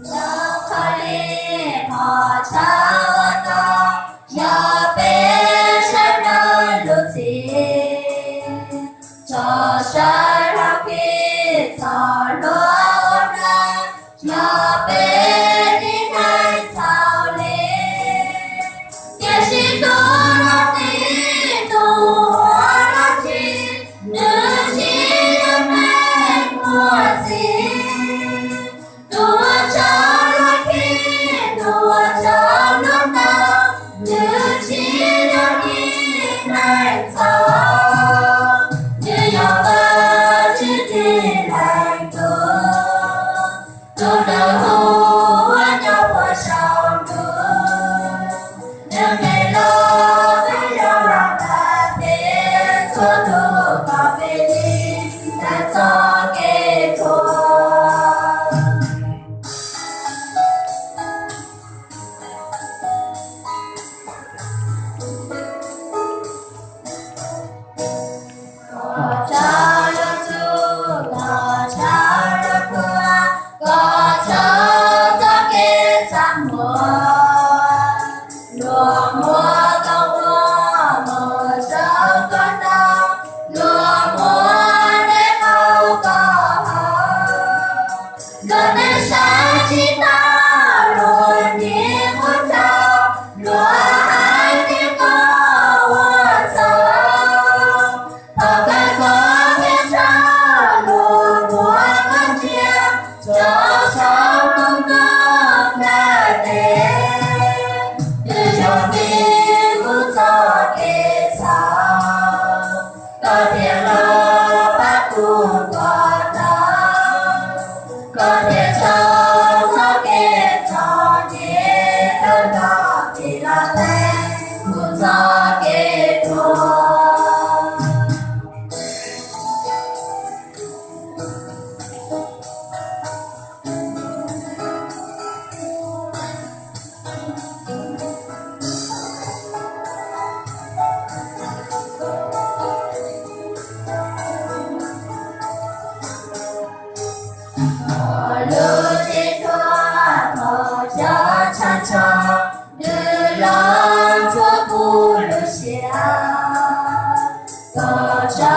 Cov khaub lig phom tshaj ua tau, yog peb sawv daws lub txim. Tso sawv hlo khi txoj hlua ua dab, yog peb tib neeg txhaum li. Tiam sis tus uas tib tug uas los tsis, nws tsis yog neeg muaj txim. Tus uas tso hlo khi, tus uas tso hlo tau, nws tsis yog tib neeg txhaum, nws yog Vajtswv tib leeg tug, tus uas hu ua cov puas saum ntuj. Nws me los peb yog los tas peb txhua tus kom peb dim ntawm txoj kev tuag. Kom tsa lub txuj, kom tsa lub tuag, kom tsa txoj kev txaj muag. Luag muab tau ua mus rau koj tau, luag muab dej qaug koj haus. Luag tej sab tsis tau, luag nim qhuav rau, luag hais tias koj ua txhaum. Thaum kawg koj thiaj tshaj, luag muab koj ntsia, tso saum tus koj nplawm tes. Twb yog vim kuv txoj kev txhaum, koj thiaj los pab kuv kom tau. Koj thiaj tso txoj kev txom nyem tawm los, thiaj los teem kuv txoj kev tuag. Lub tsev tuag thaum cov tshav ntsho, nws los ntxuav kuv lub siab. Koj tsa